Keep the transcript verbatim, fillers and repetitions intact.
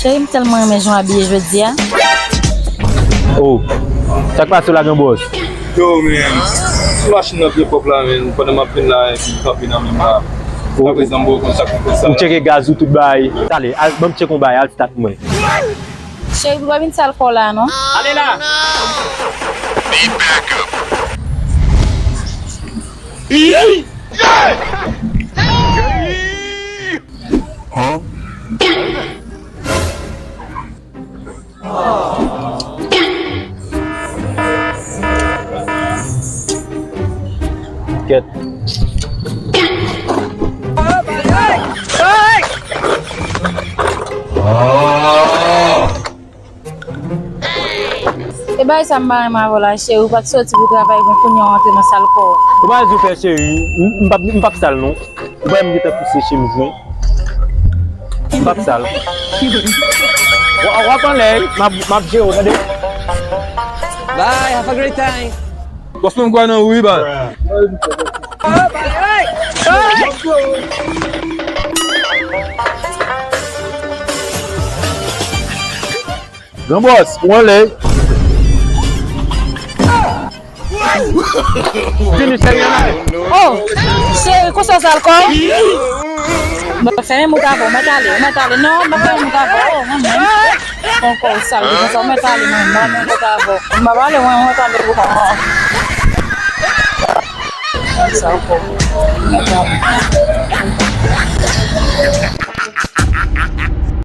Cheri, m tèlman renmen jan w abiye jodi a. Oh, sa k pase w la, gran bòs? Yo, men, si machin nan byen pwòp la, men, pandan m ap vin la, epi kanpe nan menm la. Ou, aprezan, m ba w konn sa k fè sa. Ou tcheke gaz ou, tout bagay. Talè, al, ban m tcheke yon bagay, al stat mwen. Cheri, pou w pa vin sal kò w la, non. Ale la! Kèt. E bagay sa m pa renmen avè w la, cheri, ou pa t soti pou travay, men kounye a w antre nan sal kò w. Ou pa di w fè, cheri, m, m p ap, m p ap sal non. Ou pa m gentan pouse chemiz mwen. M p ap sal. W, w ap anlè, m ap, m ap jere w, tande. Bye, have a great time. Bòs mwen, m kwè nan ou wi, baz. Gran bòs, ou anlè. Fini, cheri, ann ale. Oh, cheri, konsa w sal kò w? Mwen fèmen mout avè w, mwen t ale, mwen t ale. Non, mwen fèmen mout avè w. Oh, mwen menm. Mwen kò w sal, konsa, mwen t ale, mwen, mwen, mwen t ale avè w. Mwen pa pale, mwen, mwen t ale pou kò mwen. Sa w kò. Mwen t ale.